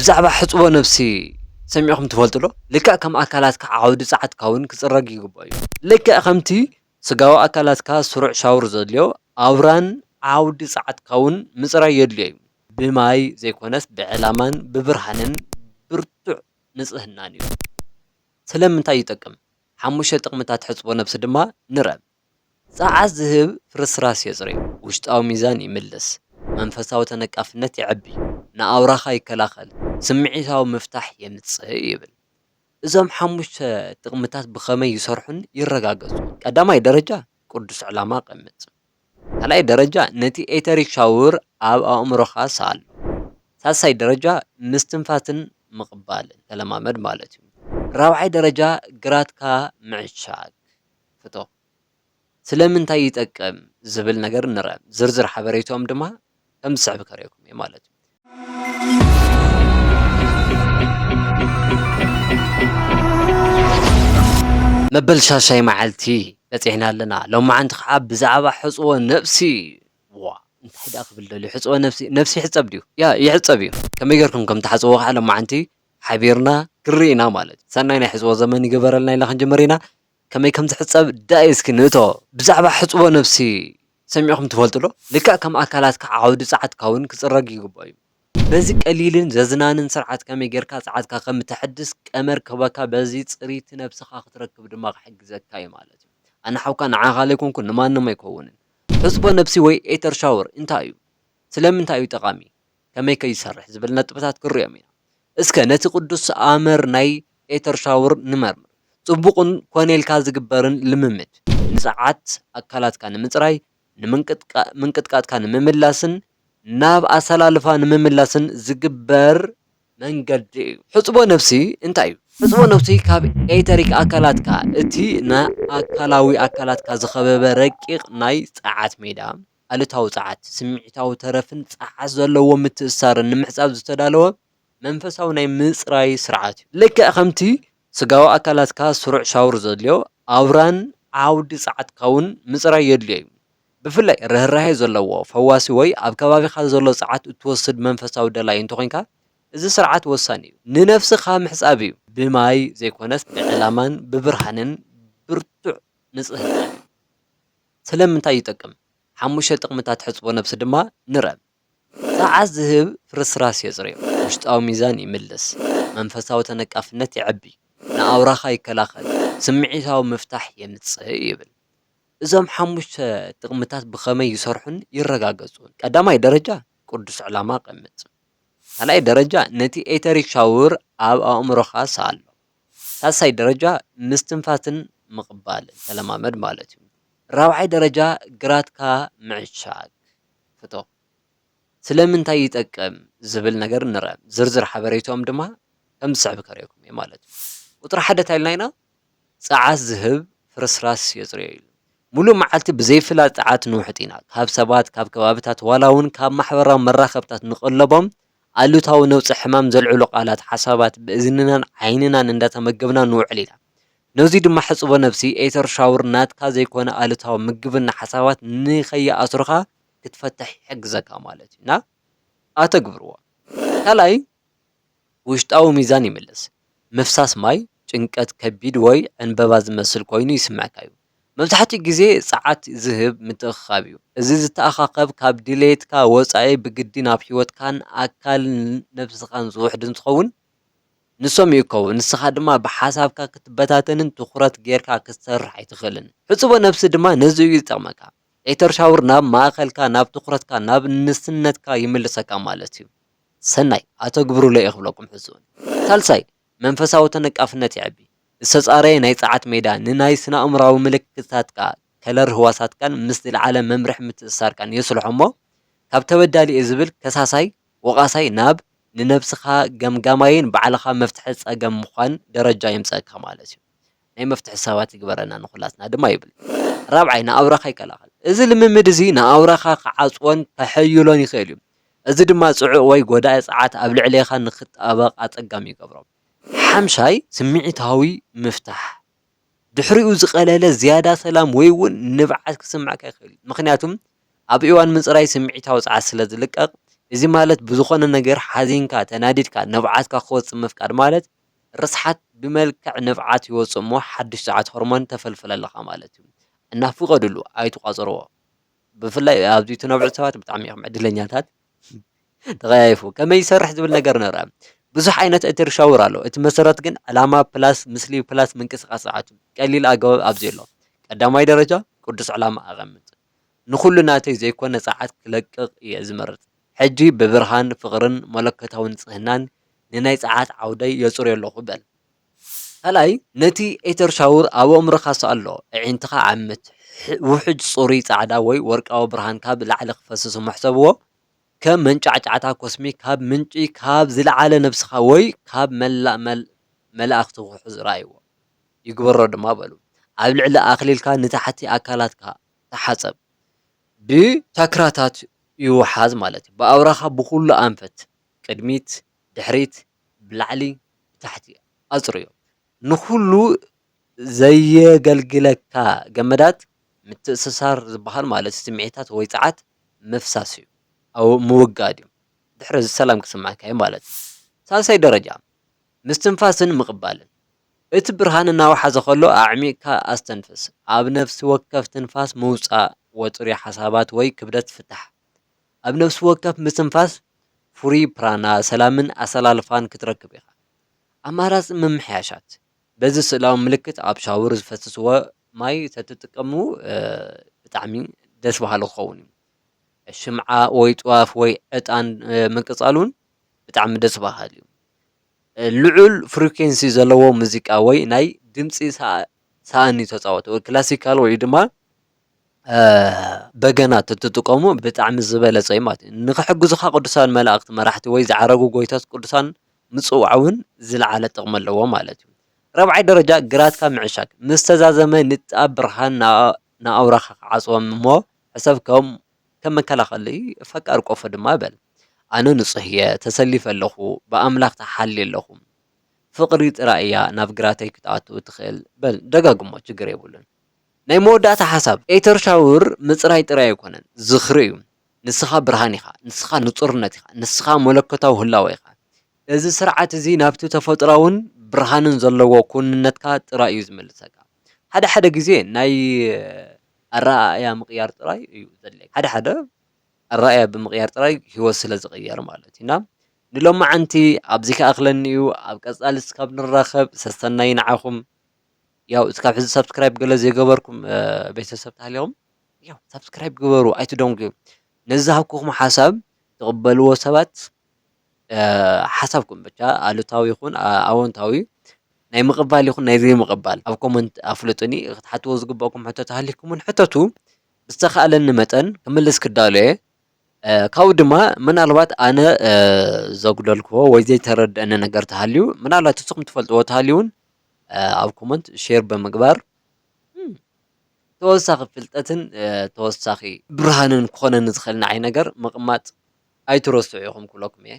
ብዛዕባ ሕጽቦ ነብሲ ሰሚዕኹም ትፈልጡ ዶ? ልክዕ ከም ኣካላትካ ዓውዲ ጸዓትካ እውን ክጽረግ ይግባእ እዩ። ልክዕ ከምቲ ስጋዊ ኣካላትካ ስሩዕ ሻወር ዘድልዮ፣ ኣውራን ዓውዲ ጸዓትካ እውን ምጽራይ የድልዮ እዩ። ብማይ ዘይኮነስ ብዕላማን ብብርሃንን ብርቱዕ ንጽህናን እዩ። ስለምንታይ ይጠቅም? ሓሙሽተ ጥቕምታት ሕጽቦ ነብሲ ድማ ንረብ። ጸዓት ዝህብ ፍርስራስ የጽሪ፣ ውሽጣዊ ሚዛን ይምልስ፣ መንፈሳዊ ተነቃፍነት የዕቢ፣ ንኣውራኻ ይከላኸል፣ ስምዒታዊ ምፍታሕ የምጽእ ይብል። እዞም ሓሙሽተ ጥቕምታት ብኸመይ ይሰርሑን ይረጋገጹ? ቀዳማይ ደረጃ ቅዱስ ዕላማ ቀምጥ። ካልኣይ ደረጃ ነቲ ኤተሪክ ሻውር ኣብ ኣእምሮኻ ሰኣሎ። ሳልሳይ ደረጃ ምስትንፋስን ምቕባልን ተለማመድ ማለት እዩ። ራብዓይ ደረጃ ግራትካ ምዕሻግ ፍቶ። ስለምንታይ ይጠቅም ዝብል ነገር ንረ ዝርዝር ሓበሬታኦም ድማ ከም ዝስዕብ ከርእየኩም እየ ማለት እዩ። መበል ሻሻይ መዓልቲ በፂሕና ኣለና። ሎማዓንቲ ከዓ ብዛዕባ ሕፅቦ ነብሲ። ዋ እንታይ ደኣ ክብል ደልዩ? ሕፅቦ ነብሲ ነብሲ ይሕፀብ ድዩ? ያ ይሕፀብ እዩ። ከመይ ጌርኩም ከም ትሓፅብዎ ከዓ ሎማዓንቲ ሓቢርና ክርኢ ኢና ማለት እዩ። ሰናይ ናይ ሕፅቦ ዘመን ይግበረልና ኢልና ክንጅምር ኢና። ከመይ ከም ዝሕጸብ ዳኣ እስኪ ንእቶ። ብዛዕባ ሕጽቦ ነብሲ ሰሚዕኹም ትፈልጡ ዶ? ልክዕ ከም ኣካላትካ ዓውዲ ጸዓትካ እውን ክጽረግ ይግባእ እዩ። በዚ ቀሊልን ዘዝናንን ስርዓት ከመይ ጌርካ ጸዓትካ ከም እተሐድስ ቀመር ክህበካ፣ በዚ ጽሪቲ ነብስኻ ክትረክብ ድማ ክሕግዘካ እዩ ማለት እዩ። ኣነ ሓውካ ንዓኻ ዘይኮንኩ ንማንም ኣይከውንን። ሕጽቦ ነብሲ ወይ ኤተር ሻወር እንታይ እዩ? ስለምንታይ እዩ ጠቓሚ? ከመይከ ይሰርሕ ዝብል ነጥብታት ክንሪኦም ኢና። እስከ ነቲ ቅዱስ ኣመር ናይ ኤተር ሻወር ንመርምር። ጽቡቕን ኮነ ኢልካ ዝግበርን ልምምድ፣ ንጸዓት ኣካላትካ ንምጽራይ፣ ንምንቅጥቃ-፣ ምንቅጥቃጥካ ንምምላስን ናብ ኣሰላልፋ ንምምላስን ዝግበር መንገዲ እዩ። ሕጽቦ ነብሲ እንታይ እዩ? ሕጽቦ ነብሲ ካብ ኤተሪክ ኣካላትካ፣ እቲ ንኣካላዊ ኣካላትካ ዝኸበበ ረቂቕ ናይ ጸዓት ሜዳ፣ ኣሉታዊ ጸዓት፣ ስምዒታዊ ተረፍን ጸዓት ዘለዎ ምትእስሳርን ንምሕጻብ ዝተዳለወ መንፈሳዊ ናይ ምጽራይ ስርዓት እዩ። ልክዕ ከምቲ ስጋዊ ኣካላትካ ስሩዕ ሻወር ዘድልዮ፣ ኣውራን ዓውዲ ጸዓትካ እውን ምጽራይ የድልዮ እዩ። ብፍላይ ርህራሄ ዘለዎ፣ ፈዋሲ ወይ ኣብ ከባቢኻ ዘሎ ጸዓት እትወስድ መንፈሳዊ ደላይ እንተኾይንካ፣ እዚ ስርዓት ወሳኒ እዩ። ንነፍስኻ ምሕጻብ እዩ። ብማይ ዘይኮነስ ብዕላማን ብብርሃንን ብርቱዕ ንጽህናን። ስለምንታይ ይጠቅም? ሓሙሽተ ጥቕምታት ሕጽቦ ነብሲ ድማ ንረብ። ጸዓት ዝህብ ፍርስራስ የጽርዮ፣ ውሽጣዊ ሚዛን ይምልስ፣ መንፈሳዊ ተነቃፍነት የዕቢ፣ ንኣውራኻ ይከላኸል፣ ስምዒታዊ ምፍታሕ የምጽእ ይብል። እዞም ሓሙሽተ ጥቕምታት ብኸመይ ይሰርሑን ይረጋገጹን? ቀዳማይ ደረጃ ቅዱስ ዕላማ ቀምጥ። ካልኣይ ደረጃ ነቲ ኤተሪክ ሻውር ኣብ ኣእምሮኻ ሰኣሎ። ሳልሳይ ደረጃ ምስትንፋስን ምቕባልን ተለማመድ ማለት እዩ። ራብዓይ ደረጃ ግራትካ ምዕሻግ ፍቶ። ስለምንታይ ይጠቅም ዝብል ነገር ንረ ዝርዝር ሓበሬታኦም ድማ ከም ዝስዕብ ከርእየኩም እየ ማለት እዩ። ቁፅሪ ሓደ እንታይ ኢልና ኢና? ጸዓት ዝህብ ፍርስራስ የጽርዮ ኢሉ። ሙሉእ መዓልቲ ብዘይፍላጥ ጸዓት ንውሕጥ ኢና። ካብ ሰባት፣ ካብ ከባብታት፣ ዋላ እውን ካብ ማሕበራዊ መራኸብታት ንቐለቦም ኣሉታዊ ነውጺ ሕማም ዘልዕሉ ቃላት፣ ሓሳባት ብእዝንናን ዓይንናን እንዳተመገብና ንውዕል ኢና። ነዚ ድማ ሕጽቦ ነብሲ ኤተር ሻውር ናትካ ዘይኮነ ኣሉታዊ ምግብና ሓሳባት ንኸይኣስሩኻ ክትፈትሕ ይሕግዘካ ማለት እዩ። እና ኣተግብርዎ። ካልኣይ ውሽጣዊ ሚዛን ይምልስ። ምፍሳስ ማይ፣ ጭንቀት ከቢድ ወይ ዕንበባ ዝመስል ኮይኑ ይስምዐካ እዩ። መብዛሕትኡ ግዜ ጸዓት ዝህብ ምትእኽኻብ እዩ። እዚ ዝተኣኻኸብ ካብ ድሌትካ ወጻኢ ብግዲ ናብ ህይወትካን ኣካል ነብስኻን ዝውሕድ እንትኸውን፣ ንሶም ይእከቡ። ንስኻ ድማ ብሓሳብካ ክትበታተንን ትኹረት ጌርካ ክትሰርሕ ኣይትኽእልን። ሕጽቦ ነብሲ ድማ ነዚ እዩ ዝጠቕመካ። ኤተር ሻውር ናብ ማእከልካ፣ ናብ ትኹረትካ፣ ናብ ንስነትካ ይምልሰካ ማለት እዩ። ሰናይ፣ ኣተግብሩለይ እየ ክብለኩም ሕዚ እውን። ሳልሳይ፣ መንፈሳዊ ተነቃፍነት የዕቢ። ዝተጻረየ ናይ ጸዓት ሜዳ ንናይ ስነ-ኣእምሮኣዊ ምልክታትካ፣ ከለር ህዋሳትካን ምስ ዝለዓለ መምርሒ ምትእስሳርካን የስልሖ እሞ፣ ካብ ተበዳሊ እየ ዝብል ከሳሳይ፣ ወቓሳይ ናብ ንነብስኻ ገምጋማይን ባዕልኻ መፍትሒ ጸገም ምዃን ደረጃ የምጸእካ ማለት እዩ። ናይ መፍትሒ ሰባት ይግበረና ንኹላትና ድማ ይብል። ራብዓይ፣ ንኣውራኻ ይከላኸል። እዚ ልምምድ እዚ ንኣውራኻ ክዓጽዎን ከሐይሎን ይኽእል እዩ። እዚ ድማ ጽዑቕ ወይ ጎዳኢ ጸዓት ኣብ ልዕሌኻ ንኽጣበቕ ኣጸጋሚ ይገብሮ። ሓምሻይ፣ ስምዒታዊ ምፍታሕ። ድሕሪኡ ዝቐለለ ዝያዳ ሰላም ወይ እውን ንብዓት ክስምዓካ ይኽእል እዩ። ምኽንያቱም ኣብ እዋን ምጽራይ ስምዒታዊ ጸዓት ስለ ዝልቀቕ፣ እዚ ማለት ብዝኾነ ነገር ሓዚንካ፣ ተናዲድካ፣ ንብዓትካ ክወጽእ ምፍቃድ ማለት ርስሓት ብመልክዕ ንብዓት ይወጽእ እሞ ሓድሽ ጸዓት ሆርሞን ተፈልፍል ኣለኻ ማለት እዩ። እና ፍቐድሉ፣ ኣይትቋጽርዎ። ብፍላይ ኣብዚ ትነብዑ ሰባት ብጣዕሚ ኢኹም ዕድለኛታት። ተቐያይፉ ከመይ ይሰርሕ ዝብል ነገር ንርኣ። ብዙሕ ዓይነት ኤተር ሻወር ኣሎ። እቲ መሰረት ግን ዕላማ ፕላስ ምስሊ ፕላስ ምንቅስቓስ ጸዓቱ ቀሊል ኣገባብ ኣብዚ ኣሎ። ቀዳማይ ደረጃ ቅዱስ ዕላማ ኣቐምጥ። ንኹሉ ናተይ ዘይኮነ ጸዓት ክለቅቕ እየ ዝመርጽ። ሕጂ ብብርሃን ፍቕርን መለኮታዊ ንጽህናን ንናይ ጸዓት ዓውደይ የጽርዮ ኣለኹ በል። ካልኣይ ነቲ ኤተር ሻወር ኣብ ኣእምሮኻ ስኣሎ። ኣዒንትኻ ዓምት። ውሑጅ ጽሩይ ጻዕዳ ወይ ወርቃዊ ብርሃን ካብ ላዕሊ ክፈስስ እሞ ሕሰብዎ። ከም መንጫዕጫዕታ ኮስሚክ ካብ ምንጪ ካብ ዝለዓለ ነብስኻ ወይ ካብ መላእ መላእኽቲ ክውሕዝ ረኣይዎ። ይግበሮ ድማ በሉ። ኣብ ልዕሊ ኣኽሊልካ ንታሕቲ ኣካላትካ ተሓጸብ። ብቻክራታት ይውሓዝ ማለት እዩ። ብኣውራኻ ብኹሉ ኣንፈት፣ ቅድሚት፣ ድሕሪት፣ ብላዕሊ፣ ብታሕቲ ኣጽርዮ። ንኹሉ ዘየገልግለካ ገመዳት ምትእስሳር ዝበሃል ማለት ስምዒታት ወይ ጸዓት ምፍሳስ እዩ። ኣው ምውጋድ እዩ። ድሕሪ እዚ ሰላም ክስምዓካ እዩ ማለት እዩ። ሳልሳይ ደረጃ ምስትንፋስን ምቕባልን። እቲ ብርሃን እናወሓዘ ከሎ ኣዕሚቕካ ኣስተንፍስ። ኣብ ነፍሲ ወከፍ ትንፋስ ምውጻእ ወጥሪ ሓሳባት ወይ ክብደት ፍታሕ። ኣብ ነፍሲ ወከፍ ምስትንፋስ ፍሩይ ፕራና፣ ሰላምን ኣሰላልፋን ክትረክብ ኢኻ። ኣማራጺ ምምሕያሻት። በዚ ስእላዊ ምልክት ኣብ ሻወር ዝፈስስዎ ማይ ተትጥቀሙ ብጣዕሚ ደስ በሃሊ ክኸውን እዩ። ሽምዓ ወይ ጥዋፍ ወይ ዕጣን ምቅጻል እውን ብጣዕሚ ደስ በሃሊ እዩ። ልዑል ፍሪኩንሲ ዘለዎ ሙዚቃ ወይ ናይ ድምጺ ሰኣኒ ተጻወቱ። ክላሲካል ወይ ድማ በገና ተትጥቀሙ ብጣዕሚ ዝበለጸ እዩ ማለት እዩ። ንኽሕግዙኻ ቅዱሳን መላእኽቲ መራሕቲ ወይ ዝዓረጉ ጎይታት ቅዱሳን ምጽዋዕ እውን ዝለዓለ ጥቕሚ ኣለዎ ማለት እዩ። ራብዓይ ደረጃ ግራትካ ምዕሻግ ምስ ተዛዘመ ንጣብ ብርሃን ንኣውራኻ ክዓጽዎም እሞ ሕሰብ ከም ከም መከላኸሊ ፈቃር ቆፎ ድማ በል። ኣነ ንጹህ እየ፣ ተሰሊፈ ኣለኹ፣ ብኣምላኽ ተሓልየ ኣለኹ። ፍቕሪ ጥራይ እያ ናብ ግራተይ ክትኣቱ እትኽእል። በል ደጋግሞ፣ ችግር የብሉን። ናይ መወዳእታ ሓሳብ፣ ኤተር ሻውር ምጽራይ ጥራይ ኣይኮነን፣ ዝኽሪ እዩ። ንስኻ ብርሃን ኢኻ፣ ንስኻ ንጹርነት ኢኻ፣ ንስኻ መለኮታዊ ህላወ ኢኻ። እዚ ስርዓት እዚ ናብቲ ተፈጥሮኣውን ብርሃንን ዘለዎ ኩንነትካ ጥራይ እዩ ዝምልሰካ። ሓደ ሓደ ግዜ ናይ ኣረኣእያ ምቕያር ጥራይ እዩ ዘድልየካ። ሓደ ሓደ ኣረኣእያ ብምቕያር ጥራይ ህይወት ስለ ዝቕየር ማለት ኢና። ንሎማዓንቲ ኣብዚ ክኣኽለኒ እዩ። ኣብ ቀጻሊ እስካብ ንራኸብ ሰሰናዩ ንዓኹም። ያው እስካብ ሕዚ ሳብስክራይብ ገለ ዘይገበርኩም ቤተሰብ ተሃሊኹም ያው ሳብስክራይብ ግበሩ፣ ኣይትደንጉዩ። ነዚ ዝሃብኩኹም ሓሳብ ትቕበልዎ ሰባት ሓሳብኩም ብቻ ኣሉታዊ ይኹን ኣወንታዊ ናይ ምቕባል ይኹን ናይ ዘይምቕባል ኣብ ኮመንት ኣፍልጡኒ። ክትሓትዎ ዝግበእኩም ሕቶ ተሃሊኩም እውን ሕተቱ። ብዝተኻእለኒ መጠን ክምልስ ክዳሎ እየ። ካብኡ ድማ ምናልባት ኣነ ዘጉደልክዎ ወይ ዘይተረደአኒ ነገር ተሃልዩ ምናልባት ንስኹም ትፈልጥዎ ተሃልዩ እውን ኣብ ኮመንት ሼር ብምግባር ተወሳኺ ፍልጠትን ተወሳኺ ብርሃንን ክኾነኒ ዝኽእል ንዓይ ነገር ምቕማጥ ኣይትረስዑ ኢኹም ክብለኩም እየ።